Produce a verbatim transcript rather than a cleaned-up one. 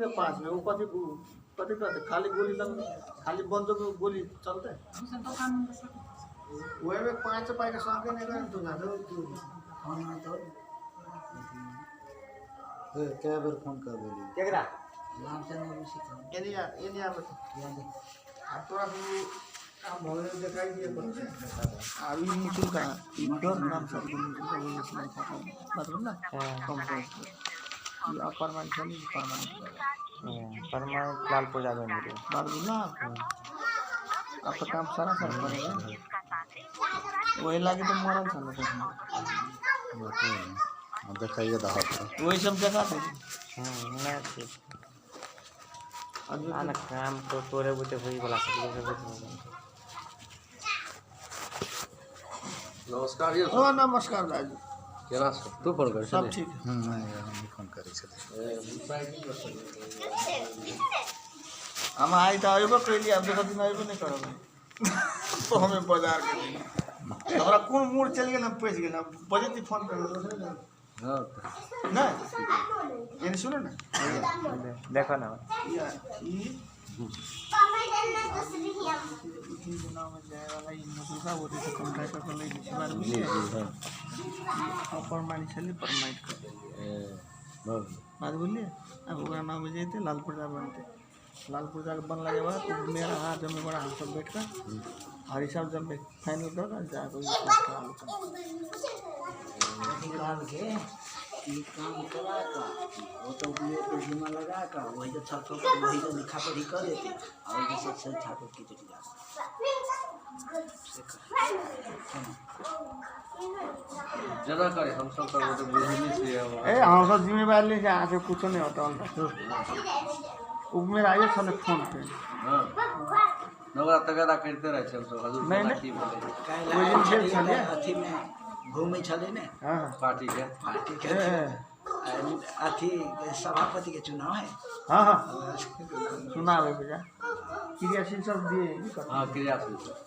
पास में वो कथी, वो कथी कहते, खाली गोली लग, खाली बंदूक गोली चलते। वही में पाँच पाई का सौ के नहीं करते, तो ना दो, तू फोन में तो। ए, कै बेर फोन कर देली? केकरा? रामचंद्र ऋषि का। ये नहीं आ, ये नहीं आ बता। ये नहीं। अब तोरा से काम होने दिखाई दिए कुछ। अभी मुसुल का, ई डर नाम से अभी मुसुल का, वो मुसुल का, मतलब ना? हाँ। कम कर। ये अपर मांझाली, अपर मांझाली। हाँ, अपर मांझाली लालपुर जावे मेरे। लालपुर ना? हाँ। अब तो काम सारा सर पड़ेगा। वही लागे तो मरल साला तो। वो तो है। अब दिखाइए दहा तो। वही सब दिखा दे। हम्म, ना ठीक। आज भी ना, ना, काम तो तोरे बुते होई वाला, सब लोग के बुते होई। नमस्कार, ये ओ, नमस्कार दाई। केना छे? तू फोन करे सब छे? ठीक है। हम्म, नहीं, हम भी फोन करे छे। ए, हम आई तो आइबो कैली, अब देखो दिन आइबो नहीं करब। तो हमें बाजार के दिन। हमरा कौन मूड चल गेल, हम पैस गेल, हम बजे ती फोन कर दो, दूसरे दिन। हाँ। ना? ये सुनो ना। देखो ना। या, ई। तीन गुना में जाए वाला ई मुसुका वो तो कम खाए तो कर ले, इस बार में। जी, जी, हाँ। ई अपर मांझाली, अपर मांझाली कर ले। ए, हाँ। बात बोलिए, अब ओकरा नाम हो जाते, लालपुर जा बनते। लालपुर जाके बन लगे बाद, मेरा हाथ जमे बड़ा, हम सब बैठ कर, हम्म। और ये सब जब final कर, जा कोई निकाल के, ये काम करा का, वो तो ये तो जिम्मा लगा का, वही तो छात्र, वही तो लिखा पढ़ी कर लेते, और ये सब, सब छात्र की तो ज्यादा करे, हम सब तो वो तो बुझे नहीं से अब। ए, हम सब जिम्मेवारी ले जा, आगे कुछ नहीं होता उनका। उ मेरा आइए साले फोन पे। हाँ। नवरा तगड़ा करते रहे छे हम सब, हजूर नहीं, पता नहीं। की बोले। काहे वो दिन ला जेल छे, अथी में घूमे छले ने। हाँ। पार्टी के। पार्टी के। ए, ए। अथी सभापति के चुनाव है। हाँ, हाँ। चुनाव है भैया। क्रियाशील सब दिए हैं, नहीं करते। हाँ, क्रियाशील सब।